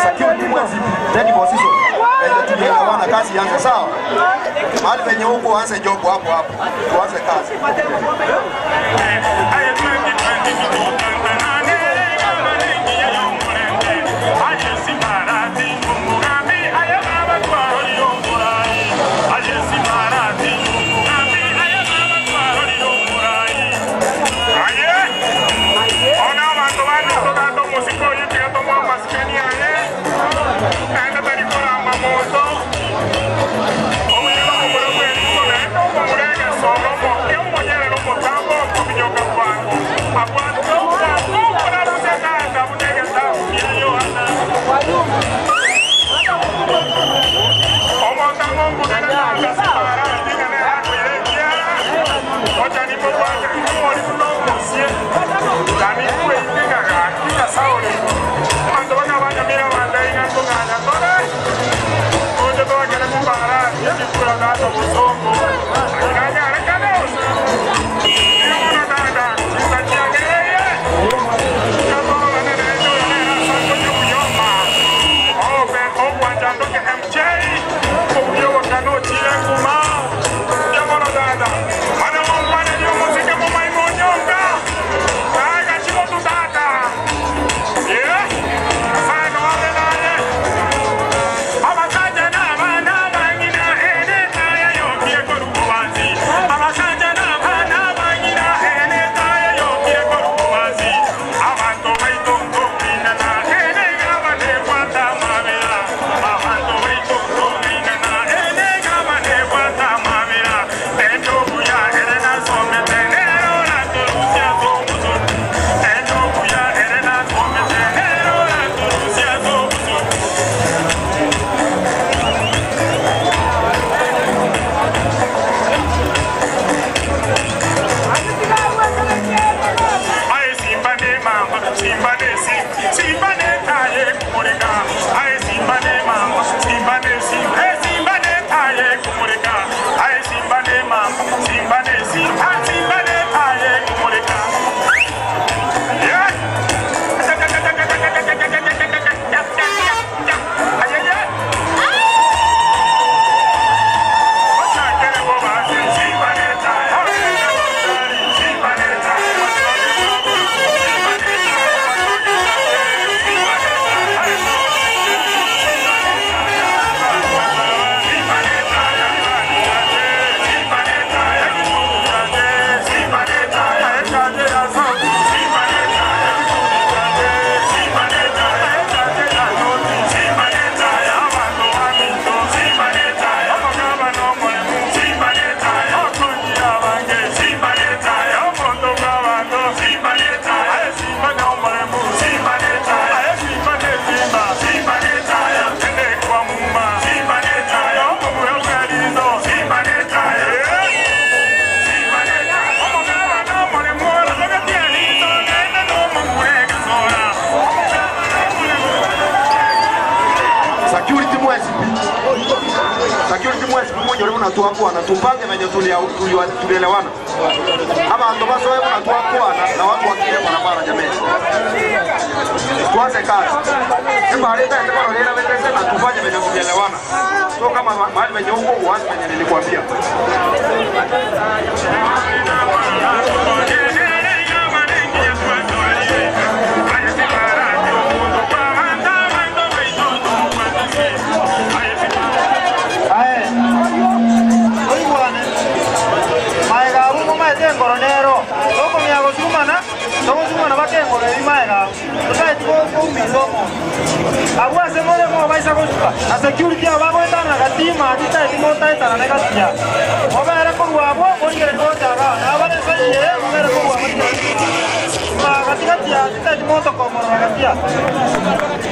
Security mwezi ready position. Venye tulielewana kazi ianze sawa. Mahali penye huko anze job hapo hapo. Tuanze kazi. Security mwezi Security mwezi mmoja ule unatuakwana tupange venye tulielewana. Ama ndo baso wewe unatuakwana na watu wakilia barabara jamii. Tuanze kazi. Hebu aleta ndio leo wewe na tufanye venye tulielewana. Sio kama mahali venye huko uanze venye nilikwambia. Ae. Oigwane. Maega abu maete engoro nero. Tokomia gosumana, togosumana baka engoro eri maega abu. Totaeti koumiza omonto. Abwo ase more mobaisa gosuka. Na security abo bagoetana gatima titaeti motaetana na egati yabo. Mobere korwa abwo, morigereria gocha igaa. Nabo bare ase eye, mobere korwa abwo. gatia, titari monto komorora gatia.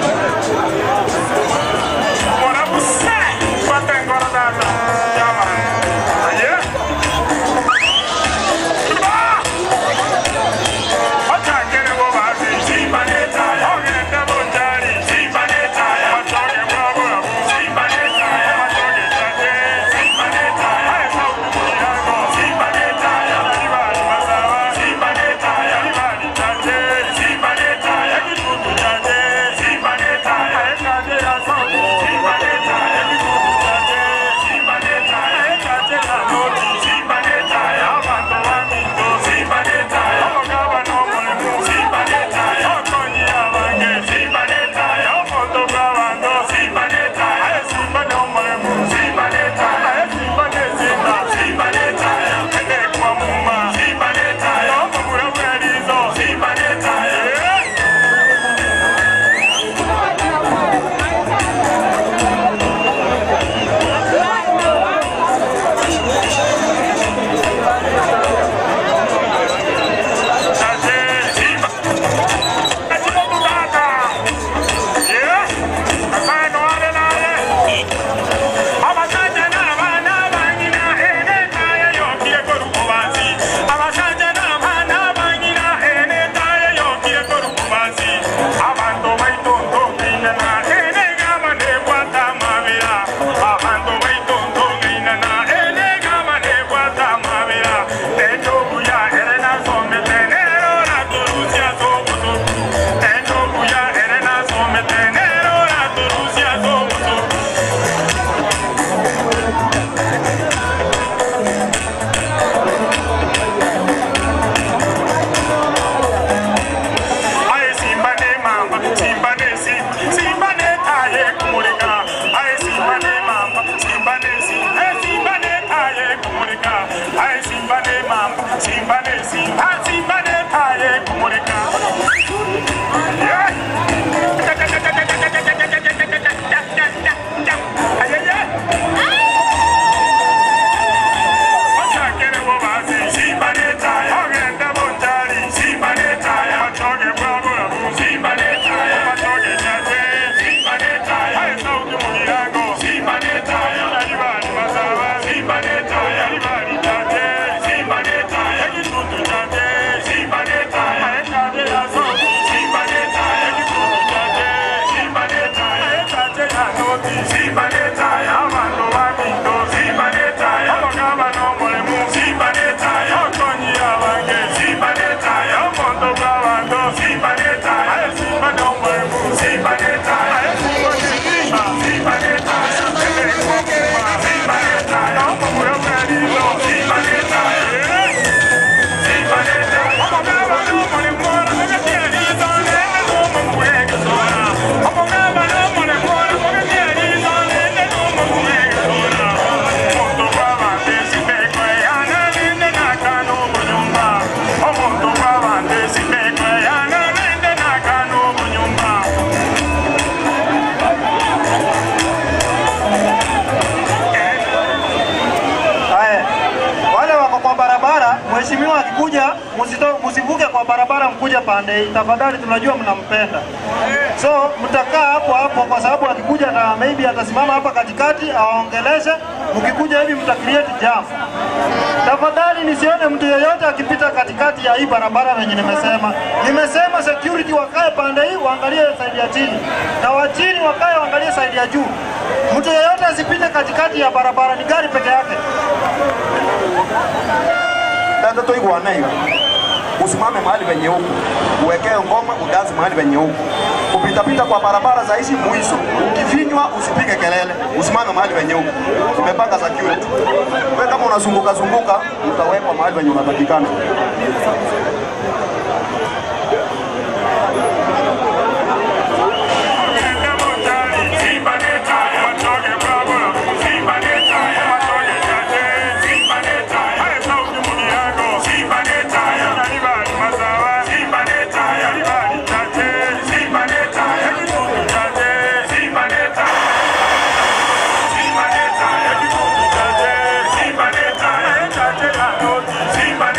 Haya, wale wako kwa barabara, mheshimiwa akikuja, msivuke kwa barabara, mkuja pande hii tafadhali, tunajua mnampenda. So mtakaa hapo hapo, kwa sababu akikuja na maybe atasimama hapa katikati awaongeleshe. Mkikuja hivi mta create jam. Tafadhali nisione mtu yeyote akipita katikati ya hii barabara venye nimesema. Nimesema security wakae pande hii waangalie side ya chini, na wa chini wakae waangalie side ya juu. Mtu yeyote asipite katikati ya barabara, ni gari peke yake. Tata toigwana hiyo. Usimame mahali penye huko, uwekee ngoma, udansi mahali penye huko. Kupitapita kwa barabara za hizi mwiso, ukifinywa usipige kelele, usimame mahali penye huko. Tumepanga security. Wewe kama unazunguka zunguka, utawekwa mahali penye unatakikana. Simba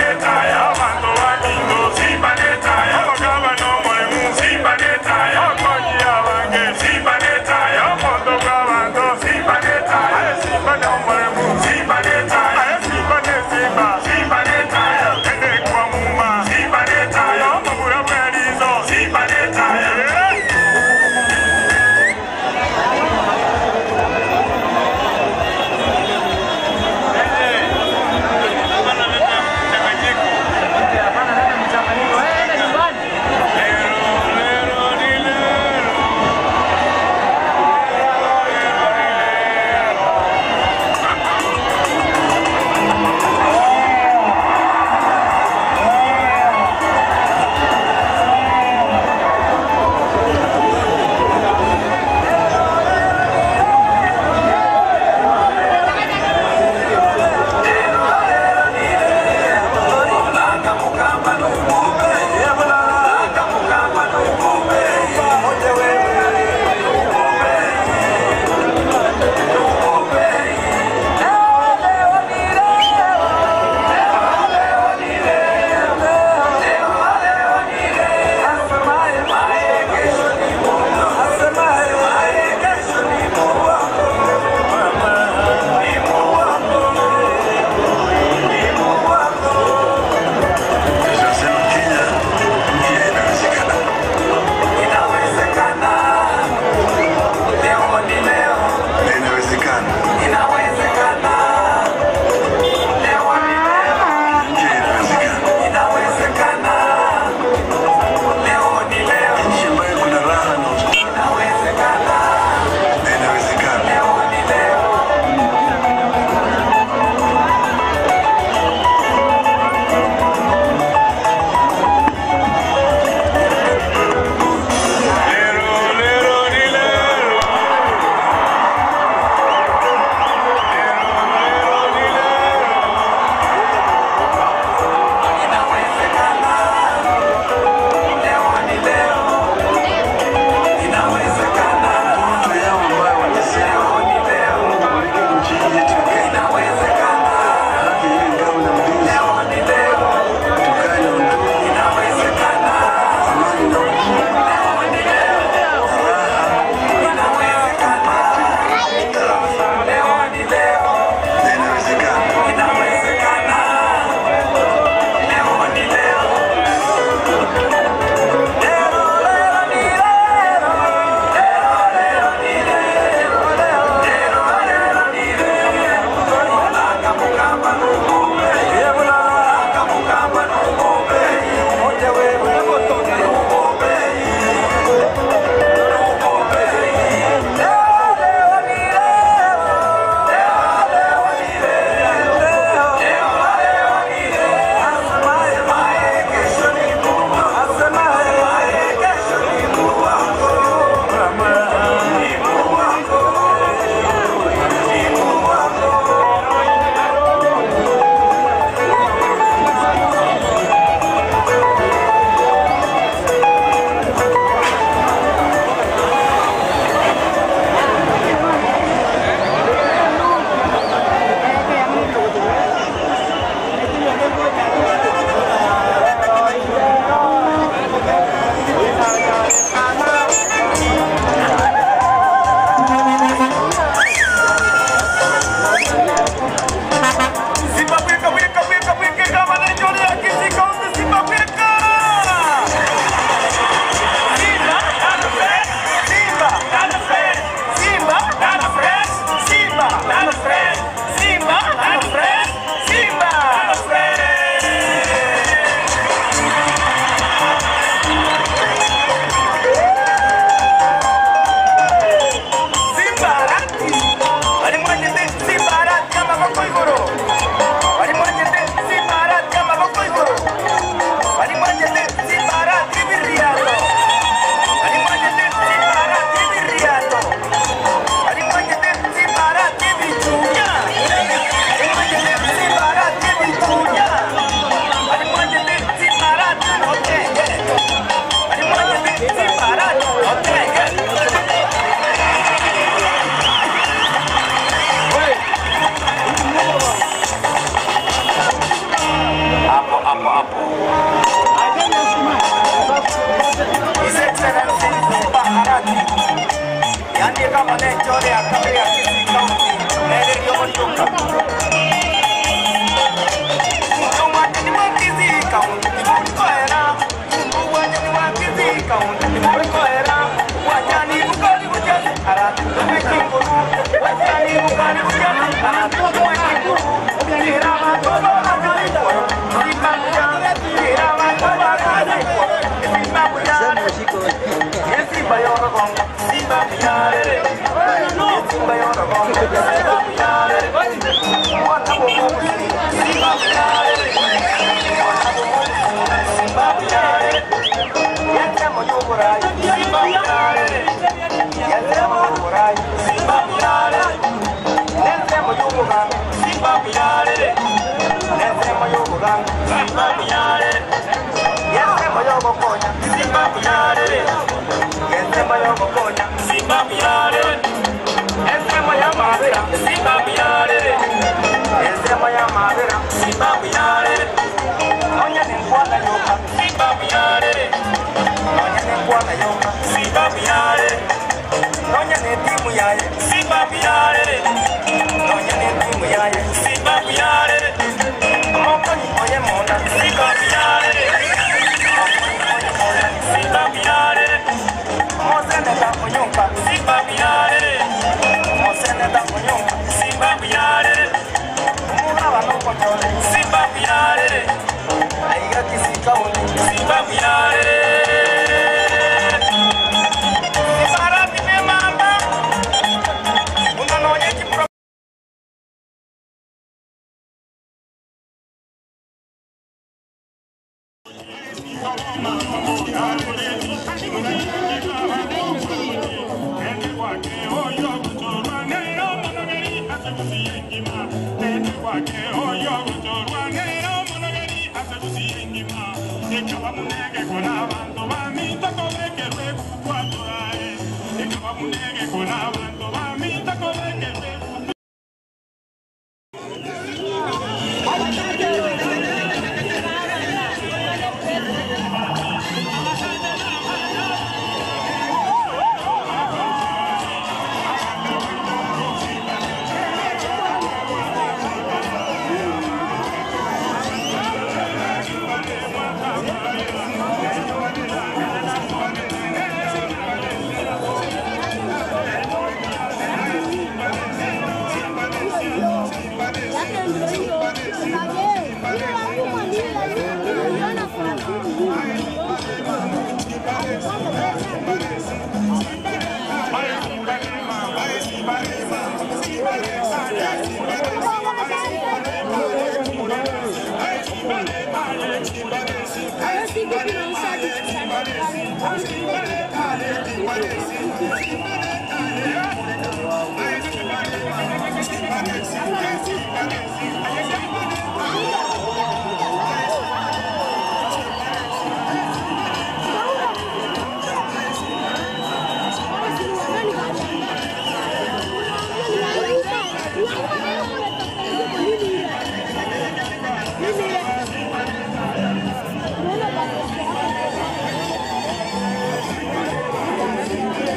Thank you.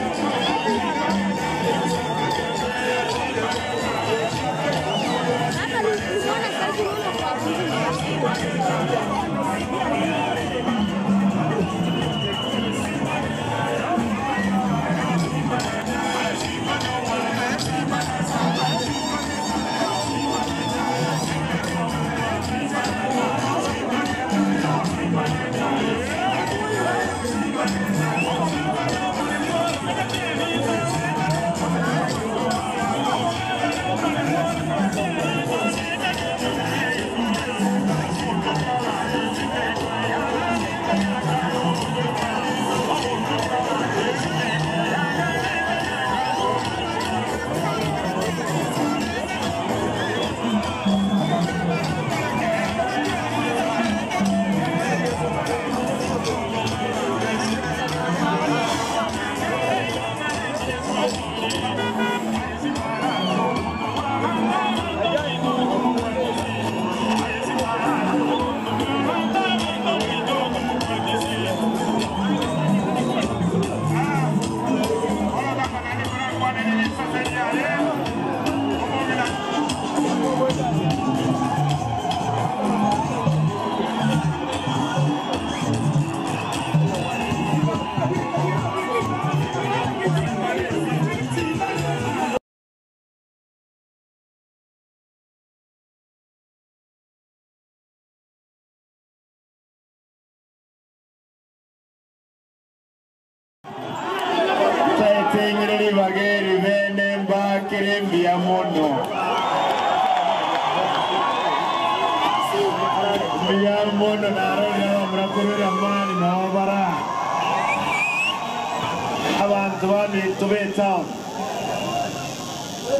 Ntagete ng'ire ribaga eri bene mbakere mbuya mono. Mbuya mono narorire abamura korwa eramani nao bara abanto baminto b'etown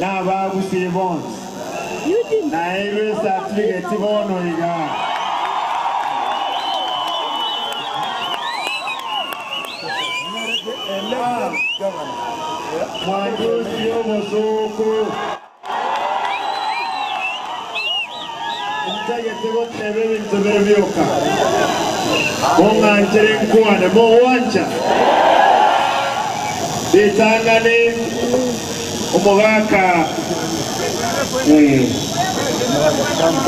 na abagusii bonsi. Naeirwe esatifiketi bono iga. Mwandusie obosooku. Ntagete goteba ebinto bire bioka. Mong'anchere nkwane, mogwancha? Ritang'ani omogaka eh,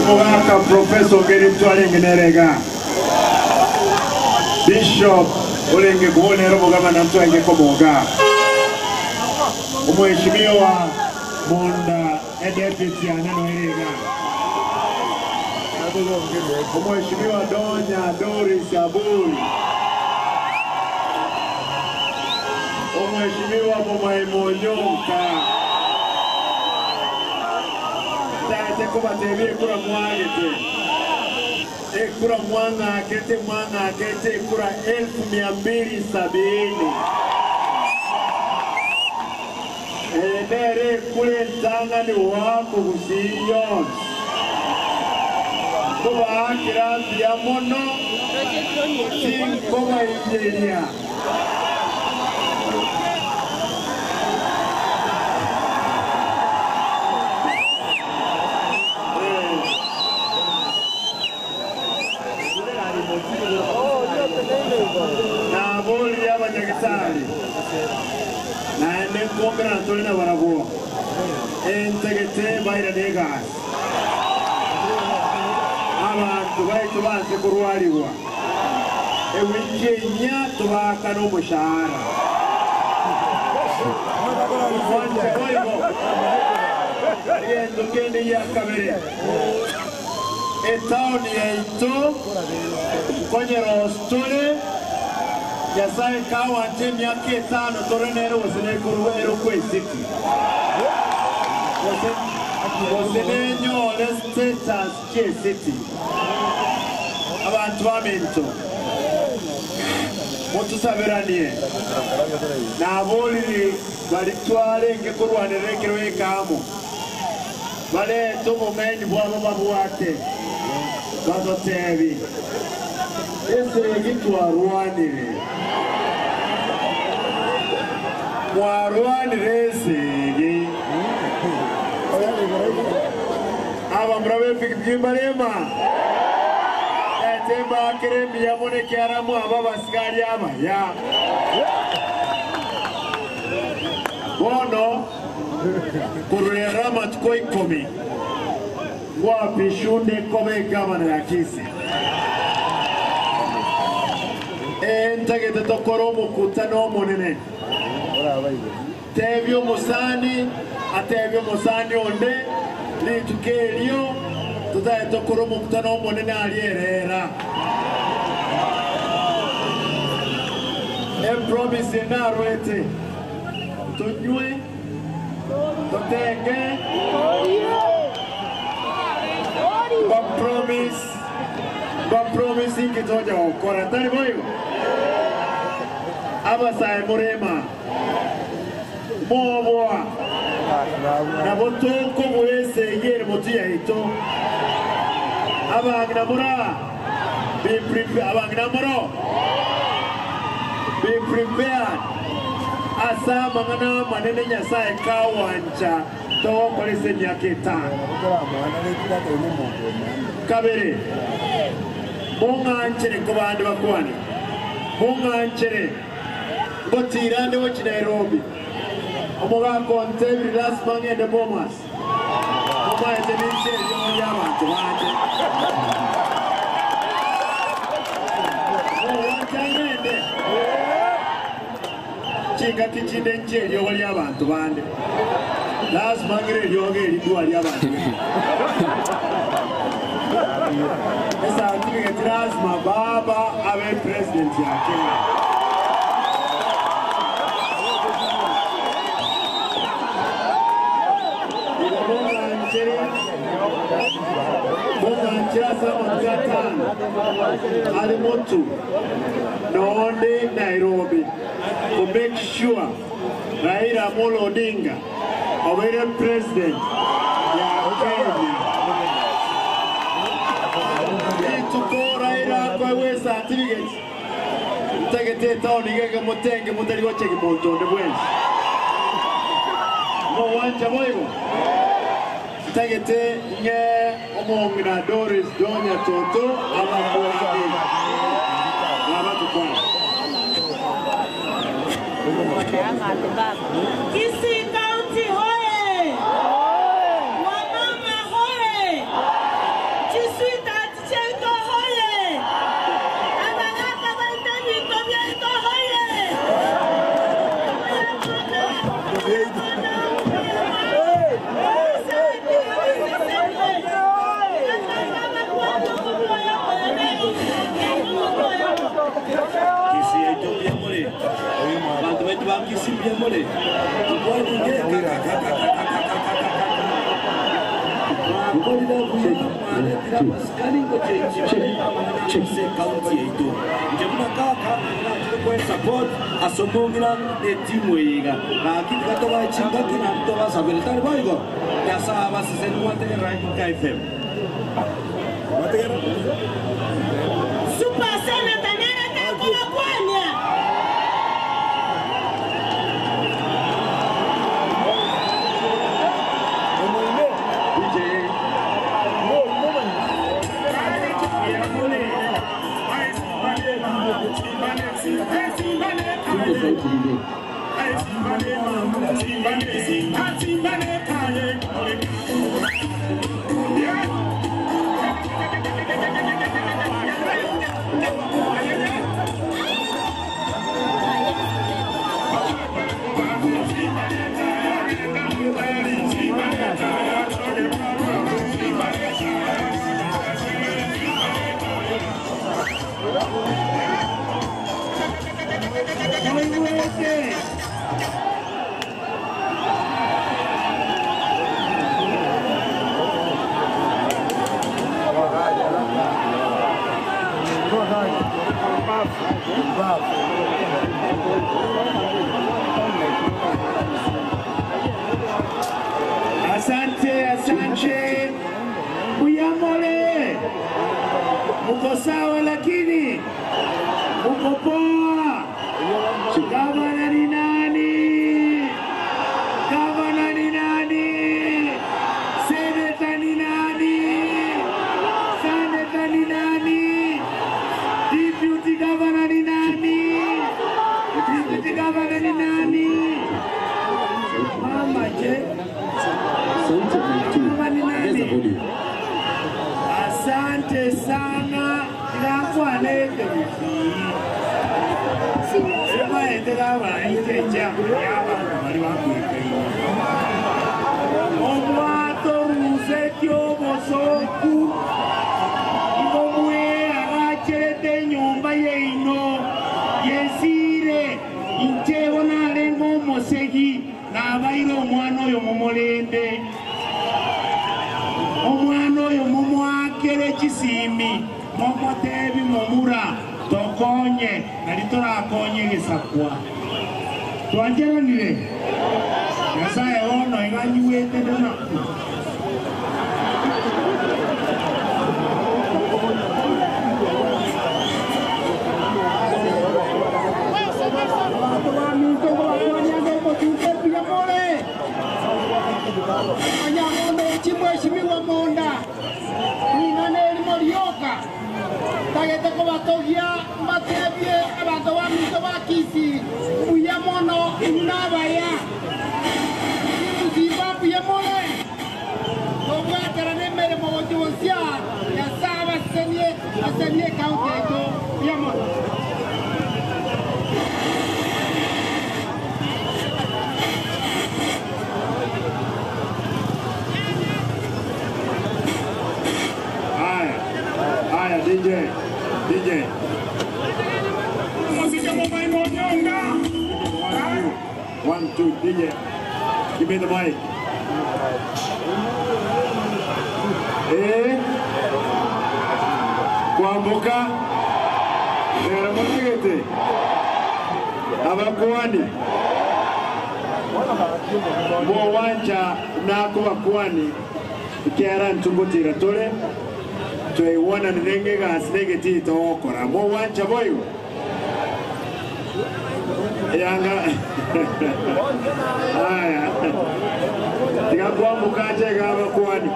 omogaka Professor Ongeri ntwarenge nere igaa. Bishop orenge bono nere omogabana ntwarenge komoga. Omweshimiwa Monda edepiti yane noere igaa. Omweshimiwa Donya Doris Aburi. Omweshimiwa Momaimo Onyonka. Ntaete kobatebia ekura mwagete. Ekura mwang'akete mwang'akete ekura 270,000. Eye nere ekura entang'ani goaka Gusii yonsi. Nkobaakera mbuya mono, tinkobainyeria. Naborire abanyagetari, naende nkomerana tore nabarabwo, entagete bairane egasi. Abanto baito banse korwarigwa, ewiki enyia tobaakane omoshahara. Mwanche boigo? Egento kende gia kabere, etaoni yaito nkonyerosia tore, Nyasae kawanche emiaka etano tore nere gose nekorwa erokwa esiti, gose gose nenyore status chi'esiti. Abanto baminto, motosaberanie, naboriri baria twarenge korwanerera ekero eke amo. Barente obong'aini bwabo babwate, batotebi, Esegi twarwanire. Mwarwanire esegi. Abamura b'epikipiki mbarema, taete mbaakere mbuya mono ekiagera mwaba abasigari abaya. Bono Korwa ere amatuko ikomi ngwapishe onde koba egavana ya Kisii. Ee, ntagete tokore omokutano omonene. Tebia omosani atebie omosani onde rituko erio totagete tokore omokutano omonene aria erera. Epromise narwete tonywe. Totenge Mbapromise Mbapromise inki tocha gokora, tari boigo? Abasae morema, moboa, nabo tokobua esegi ere motwe yaito. Abang'ina mora, be prepared, abang'ina moro, be prepared. Ase amang'ana amanene Nyasae kagwancha togokora ase emiaka etano. Kabere, mong'anchere nkobande bakwane, mong'anchere ngotiira ande gochia Nairobi. Omogaka ontebirie lasima ng'ende Bomas, momaete ninche eriogo ri'abanto bande. Mogwancha ng'ende? Chingaki chinde inche eriogo ri'abanto bande, lasima ng'ire eriogo eri ndwarie abanto b'ebibe. Ecertificate lasima baba abe president ya Kenya. are motu noonde Nairobi to make sure Raila Amolo Odinga obeire president ya Kenya. Rituko Raila akoegwa ecertificate ntagete etaoni gege motenge motari gochegi monto onde bwensi. Mogwancha boigo? Ntagete ng'e omong'ina Doris Donya Toto abakwani. Abatukwana. Kisii County hoye! Wamama hoye! Chiswita Tichenko hoye! Abagaka baite bintu byaito hoye! Kisii yaito mbuya more bantu baitu ba Kisii mbuya more kaunti yaitu nje kaka support asomong'ira ne timu eiga gaki tigatobaechingaki naende tobasabere tari boigo nyasaye abaseseni mwategerera Nka FM. Super Senator Nere Kakula Kwanya. Asante, asante. Uyamole. Muko sawa lakini muko poa. Gavana ni nani? Gavana ni nani? Seneta ni nani? Seneta ni nani? Deputy governor ni nani? Deputy governor ni nani? Mama je? Mama ni nani? Asante sana. Ndakwanete Emaete gabaite y'abantu bari bakwikaine. Omwato rusetio obosoku ibomwe agacherete enyomba yeino yesire inchebo narenga omosegi nabaire omwana oyo mumulinde omwana oyo mumwakere chisimi momotebi mumura tokonye nari torakonye gisakwa twanjeranire nyasaye wono iganyiwete ndonaku. Mheshimiwa Monda ninaneri morioka tagete kobatogia mbatebie abanto ba minto ba Kisii mbuya mono inabaya imusimba mbuya mono tobwatera nemeremo gochionsia Nyasaye abasenie asenie kaunti yaito mbuya mono. Haya, haya DJ, DJ. One, two, DJ. Give me the mic. Eh? Kwamboka rero motagete abakwani mowancha nakobakwani ekiara ntugotira tore twaiwananire ng'egasi na egetii togokora mowancha boigo yanga aya tiga kwamboka nchega abakwani.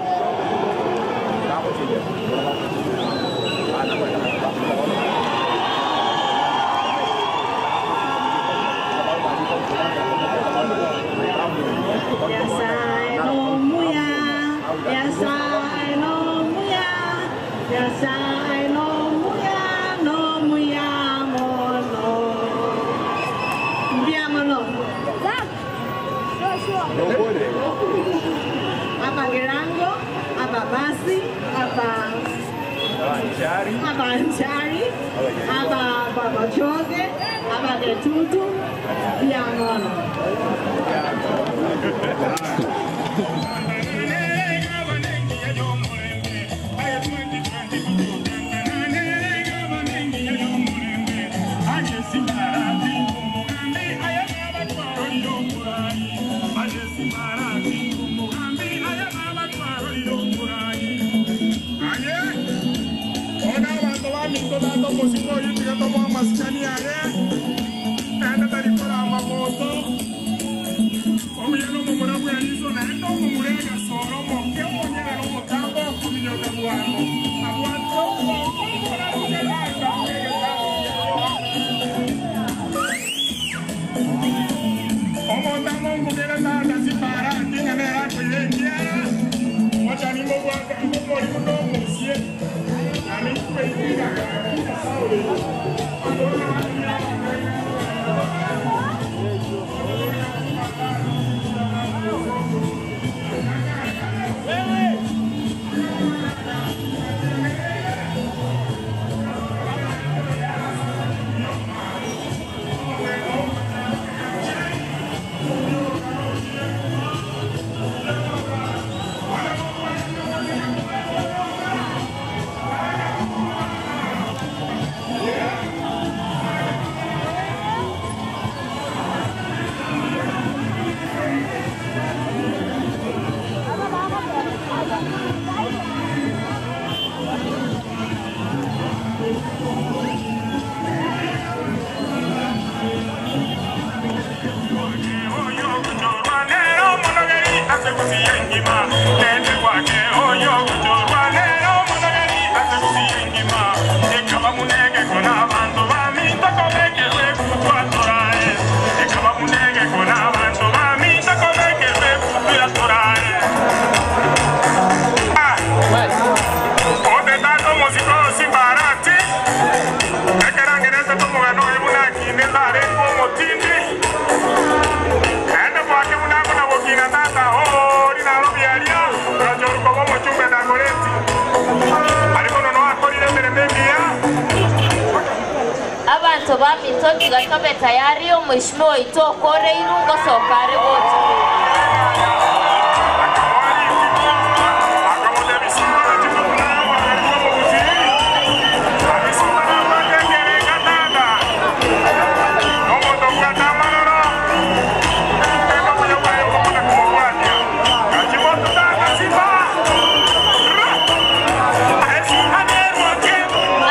Nyasaye nomuya, Nyasaye nomuya, Nyasaye nomuya, nomuya mono. Mbia mono. Hapa Gerango, hapa Basi, hapa hapa Nchari, hapa Babachoge, hapa Getutu, mbia mono. Abanto ba minto tiga tobe tayari omweshimiwa oito okore irungo soka are gocha.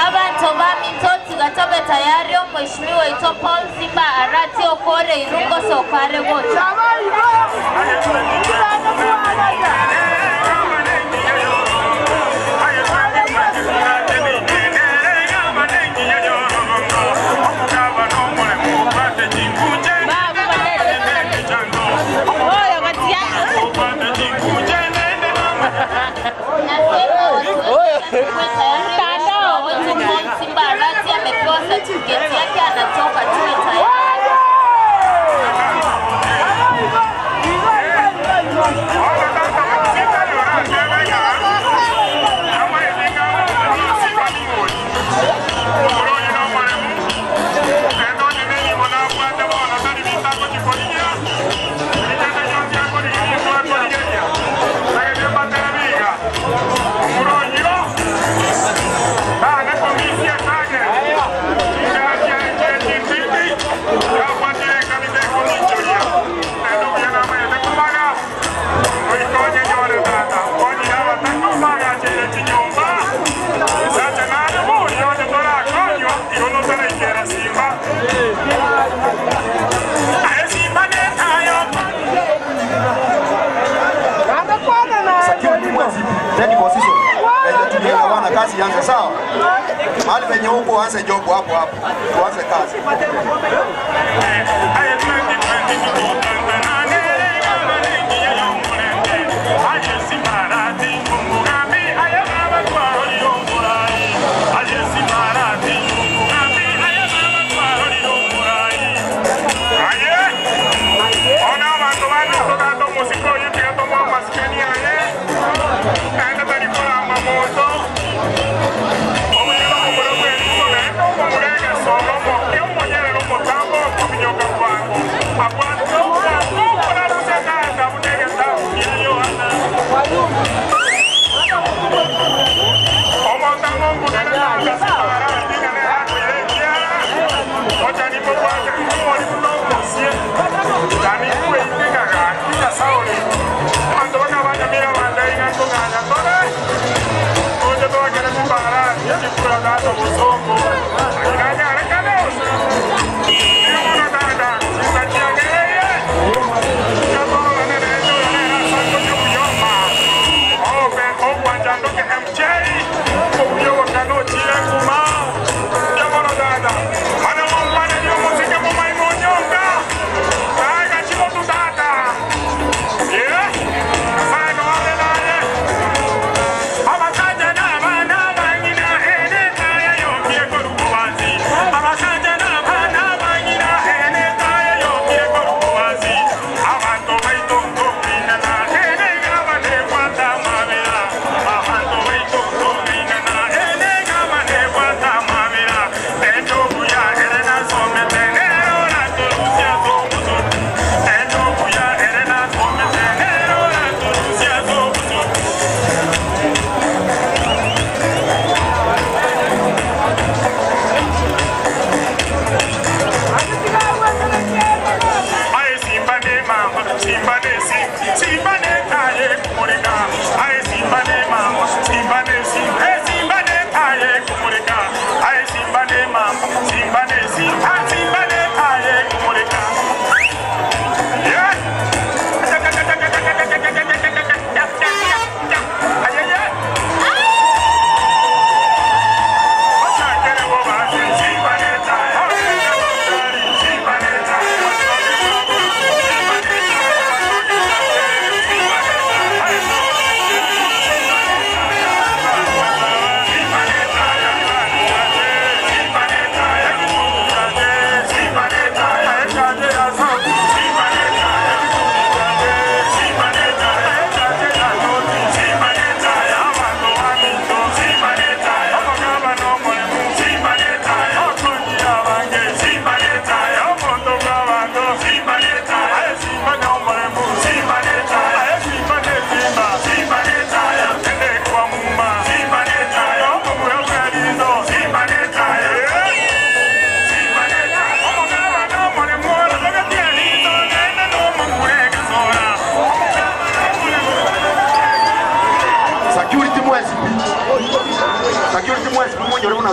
Abanto ba minto tiga tobe tayari omweshimiwa oito Paul Simba Arati okore irungo soka are gocha. Simba Arati amepewa certificate yake anatoka, tuwe tayari. Hebu uanze job hapo hapo, tuanze kazi.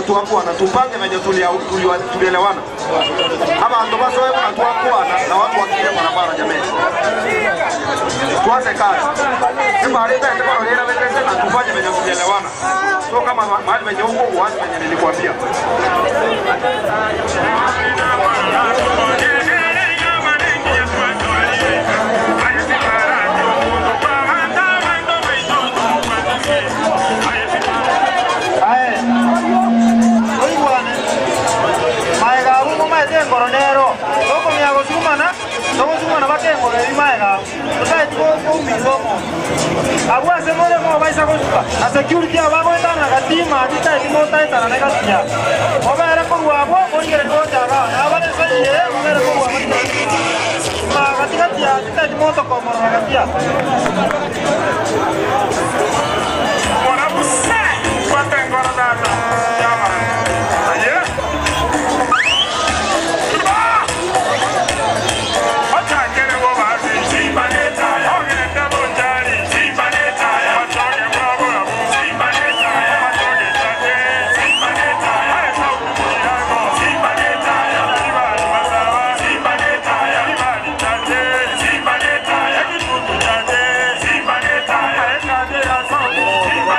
Tuakwana tupange venye tulielewana, ama ndo basi wewe unatuakwana na watu wakilia barabara. Jamani, tuanze kazi. Sema aleta ndio lera vile na tufanye venye tulielewana, sio kama mahali venye huko uanze venye nilikwambia. Na security abagoetana gatima titaeti motaetana na gatia obere korwa abwo origere gochaga na abare saire obere korwa ma gatigati ya titaeti motokomorora gatia. Simba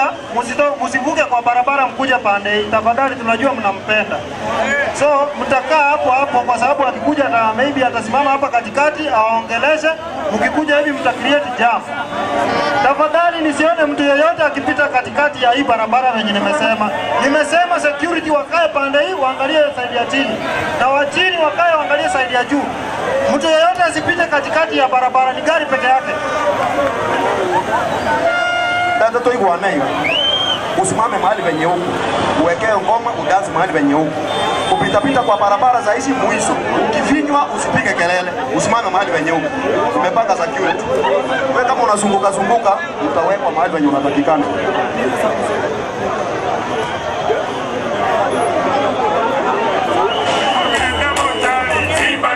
Akikuja msito, msivuke kwa barabara mkuja pande hii tafadhali, tunajua mnampenda, so mtakaa hapo hapo, kwa sababu akikuja na maybe atasimama hapa katikati awaongeleshe. Mkikuja hivi mta create jam. Tafadhali nisione mtu yeyote akipita katikati ya hii barabara venye nimesema. Nimesema security wakae pande hii waangalie side ya chini, na wa chini wakae waangalie side ya juu. Mtu yeyote asipite katikati ya barabara, ni gari peke yake. Dada toigwana hiyo. Usimame mahali penye huko. Uwekee ngoma udansi mahali penye huko. Kupitapita kwa barabara za hizi mwiso. Ukifinywa usipige kelele. Usimame mahali penye huko. Tumepanga security. Wewe kama unazunguka zunguka utawekwa mahali penye unatakikana. Simba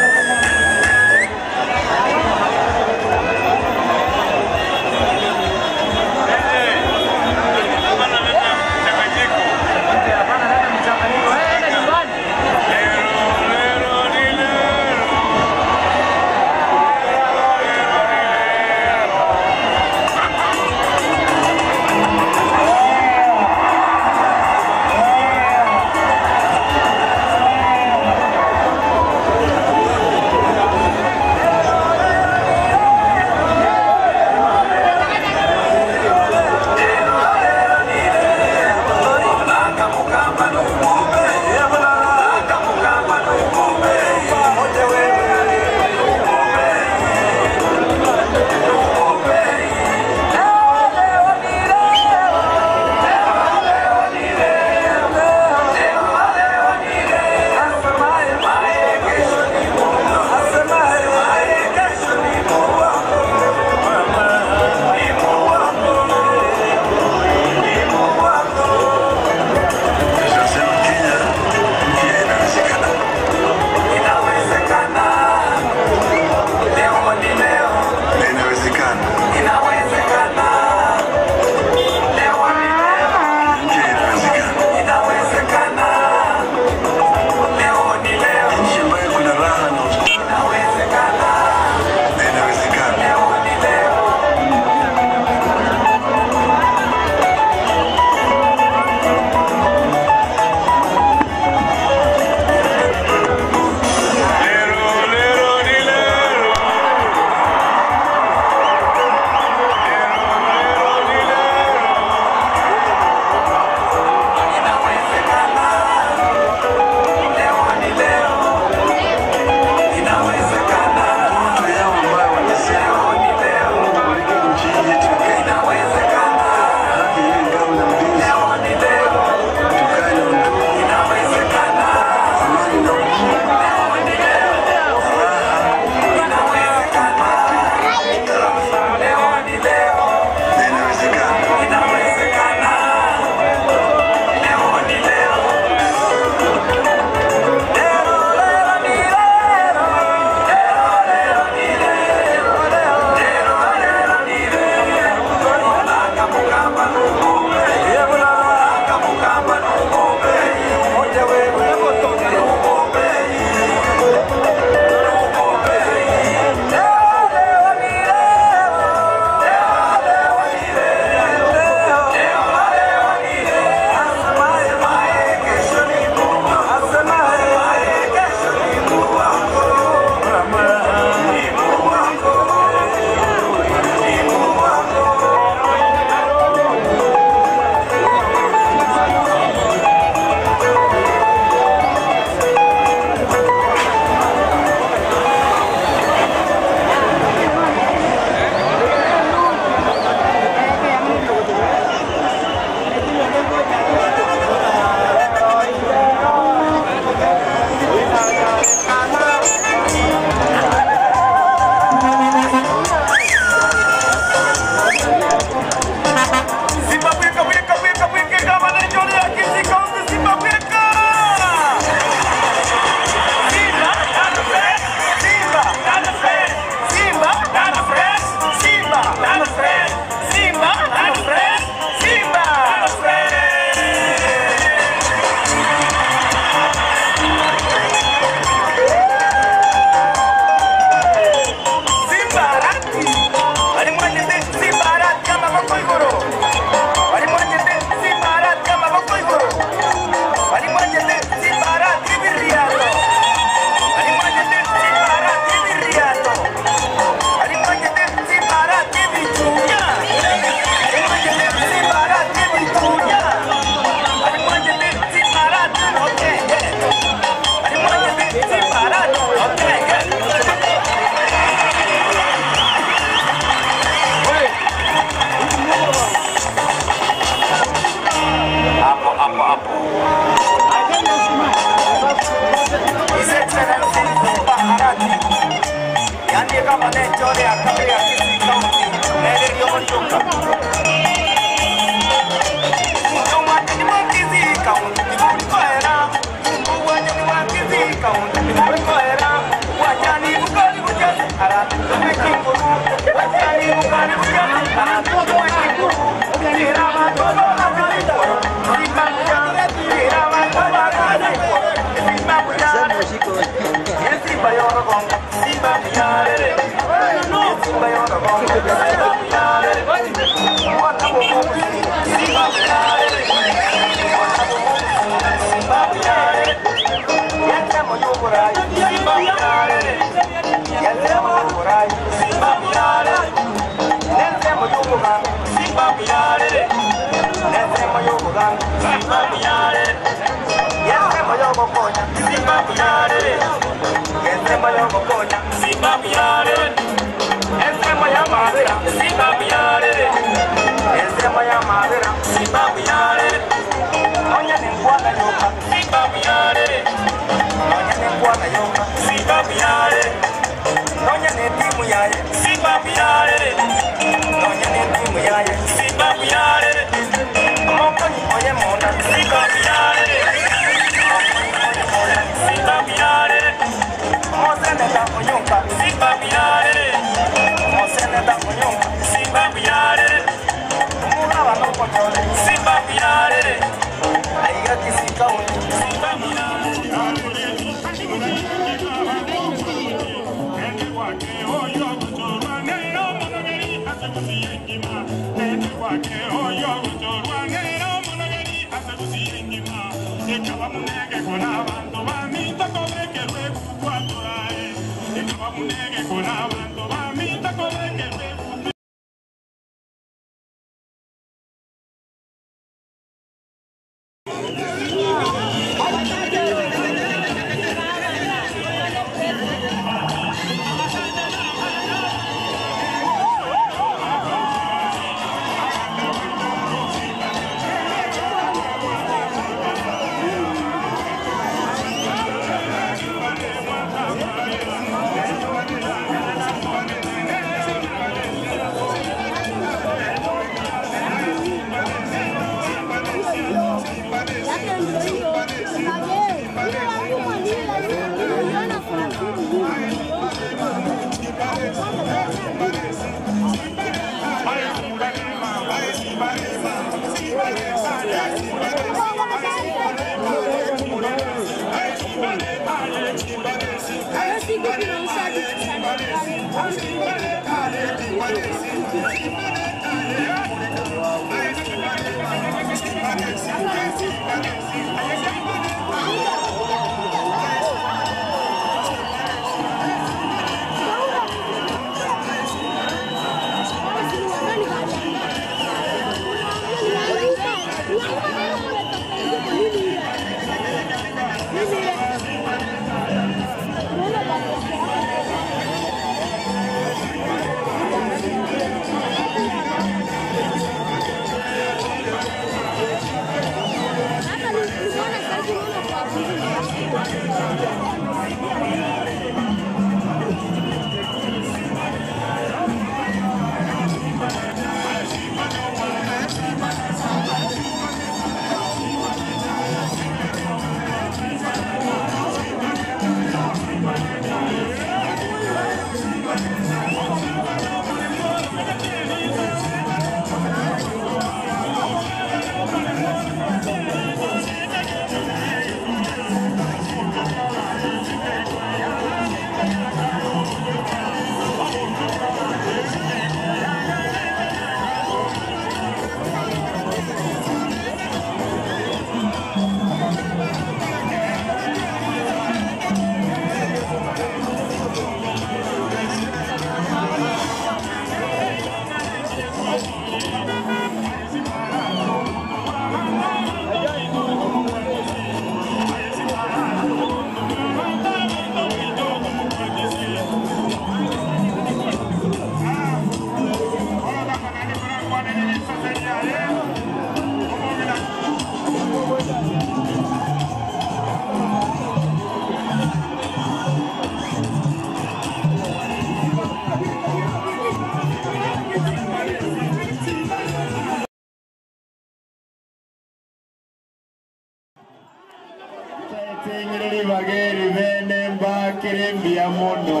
Ting'ire ribaga eri bene mbakere mbuya mono.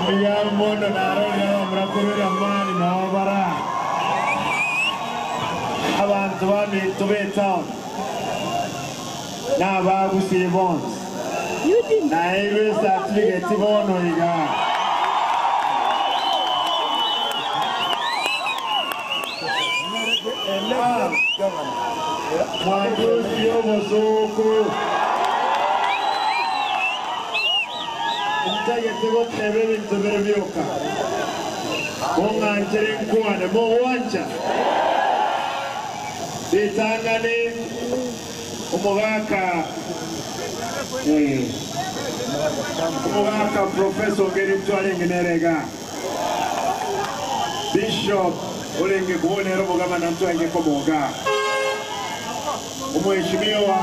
Mbuya mono narorire abamura korwa eramani nao bara. Abanto baminto b'etown na abagusii bonsi naeirwe ecertificate bono iga. Mwandusie obosooku. Ntagete goteba ebinto bire bioka. Mong'anchere nkwane, mogwancha? Ritang'ani omogaka eh, omogaka Professor Ongeri ntwarenge nere igaa. Bishop orenge kobua nere omogabana ntwarenge komoga. Omweshimiwa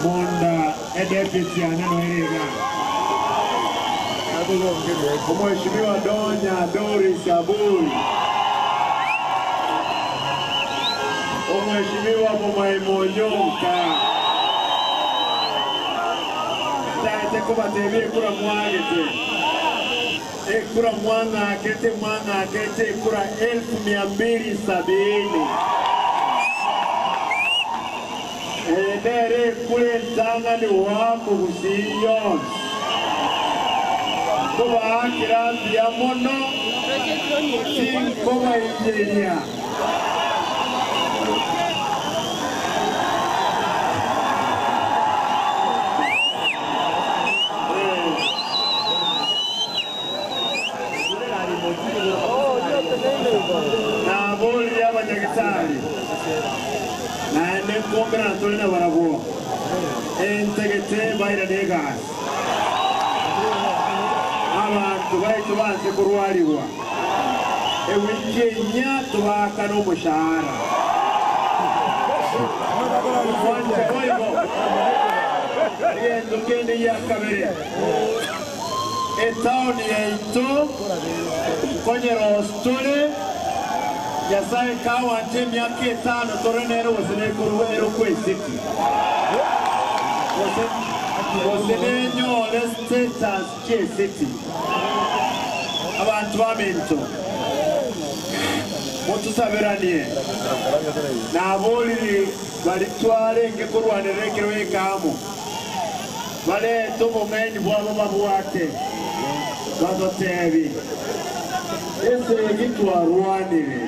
Monda edepiti yane noere igaa. Omweshimiwa Donya Doris Aburi. Omweshimiwa Momaimo Onyonka. Ntaete kobatebia ekura mwagete. Ekura mwang'akete mwang'akete ekura 270,000. Eye nere ekura entang'ani goaka ogusii yonsi. Nkobaakera mbuya mono, tinkobainyeria. Naborire abanyagitari, naende nkomerana tore nabarabwo, entegete bairane egasi. Abanto baito banse korwarigwa, ewiki enyia tobaakane omoshahara. Mwanche boigo? Egento kende gia kabere, etaoni yaito nkonyerosia tore, Nyasae kawanche emiaka etano tore nere gose nekorwa erokwa esiti, gose gose nenyore status chi'esiti. Abanto baminto, motosaberanie, naboriri baria twarenge korwanerera ekero eke amo, barete obong'aini bwabo babwate, batotebi, Esegi twarwanire,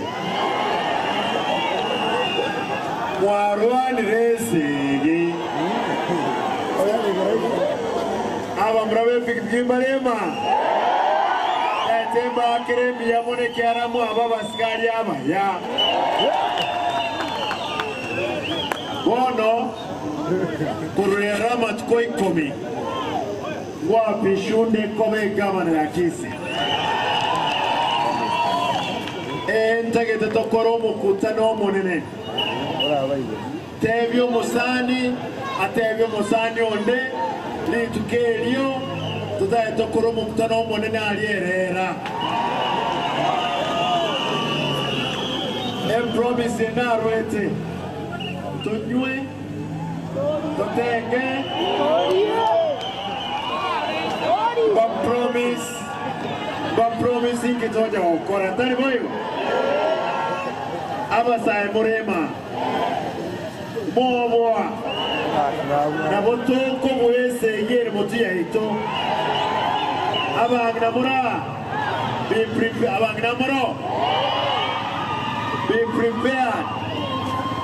mwarwanire esegi. Abamura b'epikipiki mbarema, taete mbakere mbuya mono ekiagera mwaba abasigari abaya. Bono korwa ere amatuko ikomi ngwapishe onde koba egavana ya Kisii. Ee, ntagete tokore omokutano omonene. Tebia omosani atebie omosani onde, rituko erio totagete tokore omokutano omonene aria erera. Epromise narwete, tonywe, totenge, bapromise, bapromise inki tocha gokora, tari boigo? Abasae morema, moboa, nabo tokobua esegi ere motwe yaito. Abang'ina mora, be prepared, abang'ina moro, be prepared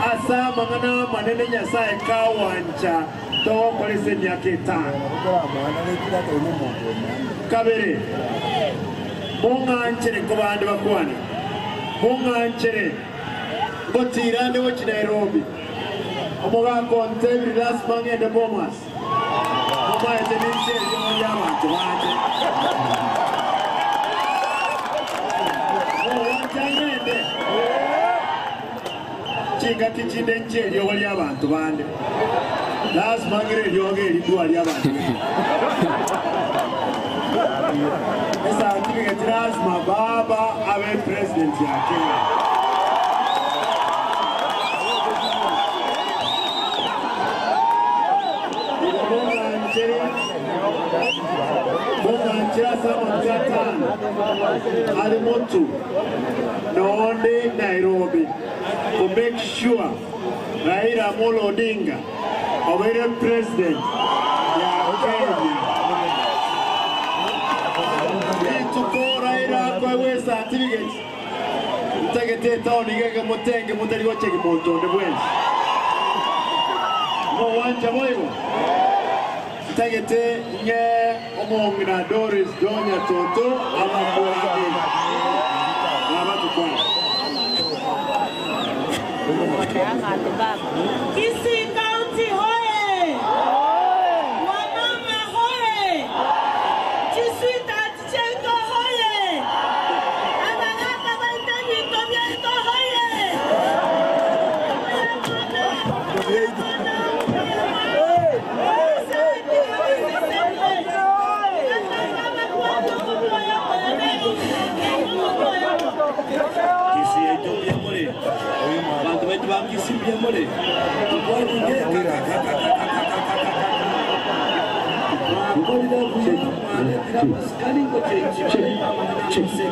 ase amang'ana amanene Nyasae kawancha togokora ase emiaka etano. Kabere, mong'anchere nkobande bakwane, mong'anchere ngotiira ande gochia Nairobi. Omogaka ontebirie lasima ng'ende Bomas, momaete ninche erimo ri'abanto bande. Mogwancha ng'ende? Chingaki chinde inche eriogo ri'abanto bande, lasima ng'ire eriogo eri ndwarie abanto b'ebibe. Ecertificate lasima baba abe president ya Kenya. Mong'anchera ase amatuko atano are motu nonde Nairobi to make sure Raila Amolo Odinga obeire president ya Kenya. Rituko Raila akoegwa ecertificate ntagete etaoni gege motenge motari gochegi monto onde bwensi. Mowanja boigo ntagete ng'e omong'ina Doris Donya Toto abakwani nabatukwana. Kisii County hoye! Wamama hoye! Chiswita Tichenko hoye! Abagaka baitani Tobiento hoye! Kisii yaito mbuya more bantu baitu ba Kisii mbuya more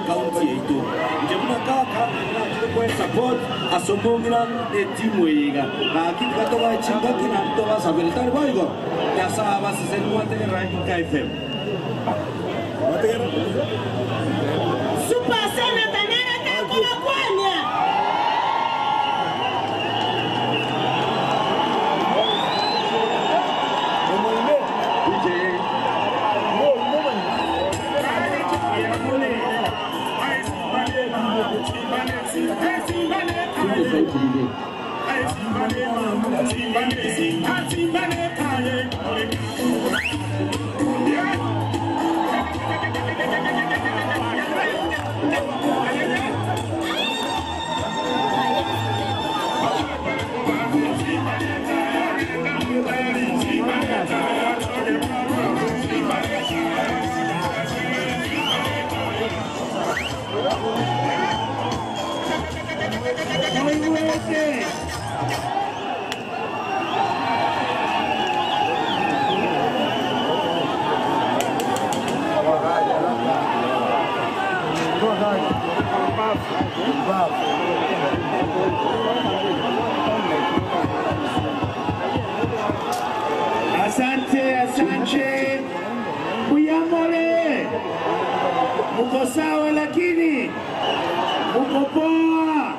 kaunti yaito nje munakaka support asomong'ina netimu eyeiga gaki tiga chingaki naende tobasabere tari boigo nyasaye abaseseni mwategerera Inka FM. Super Senator nene takubakwania. Asante, asante. Muyamole, muko sawa lakini muko poa.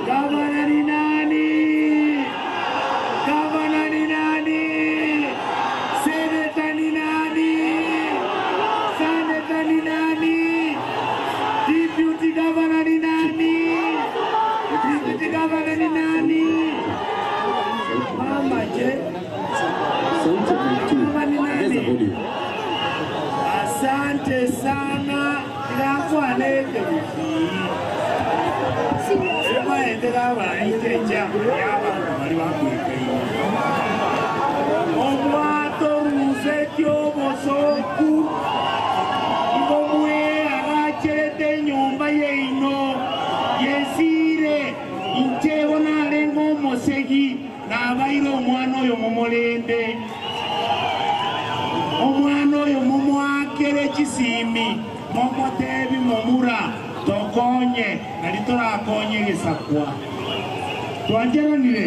Gavana ni nani? Gavana ni nani? Seneta ni nani? Seneta ni nani? Deputy governor ni nani? Deputy governor ni nani? Mama je? Mama ni nani? Asante sana. Ndakwanete maende gabaiteja y'abantu bari bakwekaine omwato rusetio obosoku igo mwe agacherete enyomba yeino yesire inchebo narenga omosegi nabaire omwana oyo mumurende omwana oyo mumwakere chisimi momotebi momura tokonye nari torakonye gisakwa twanjeranire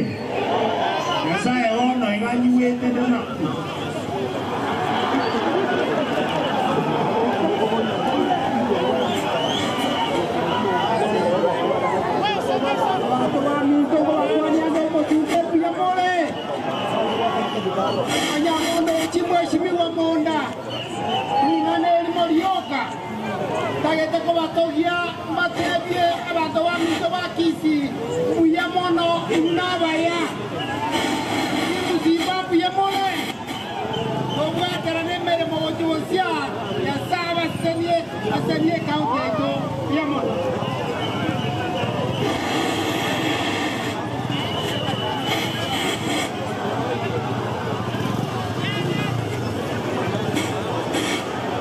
nyasaye wono iganyiwete ndona. Anyamondo chimweshimiwa monda ring'ana erimo rioka tagete kobatogia mbatebie abanto ba minto ba Kisii mbuya mono inabaya imusimba mbuya more tobwaterana emeremo gochi bosia Nyasaye abasenie asenie ekaunti yaito mbuya mono.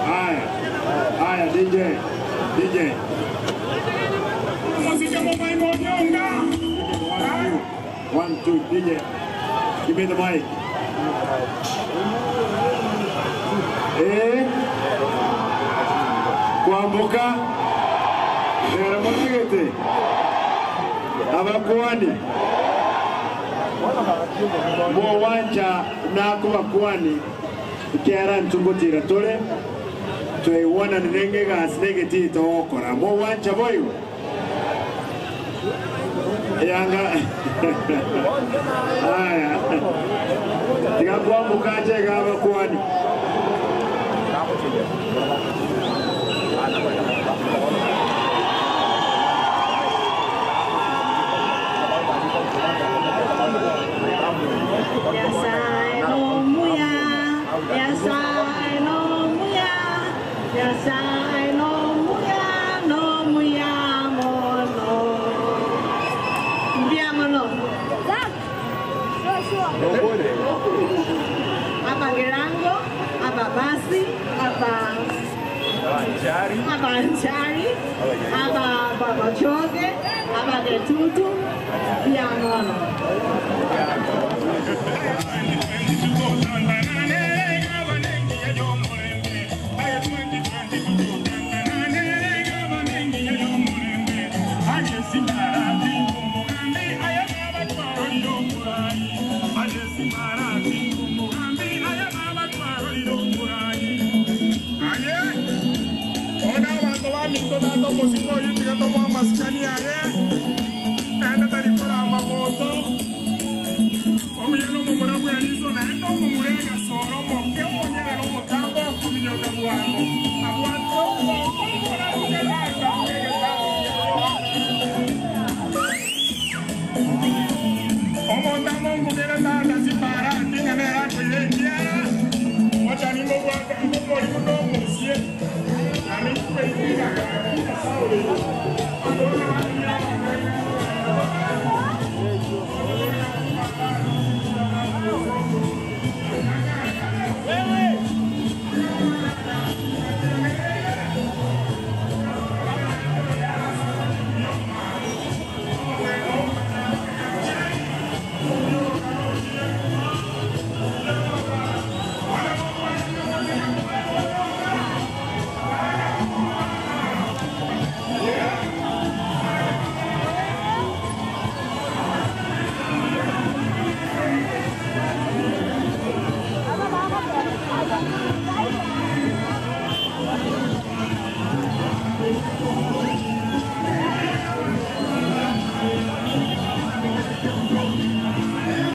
Haya, haya DJ, DJ. One, two, DJ. Give me the mic. Eh, kwamboka rero mutigete abakwani mowanja nakubakwani kera ntungutira tore twaiwananire ng'egasi negetito togokora mowanja boigo yanga aya tiga kwamboka chega abakwani. Nyasaye nomuya, Nyasaye nomuya, Nyasaye nomuya, nomuya mono. Mbuya mono. Apa Gerango, apa Basi, apa apa Anchari, apa Babachoge, apa Getutu, mbuya mono.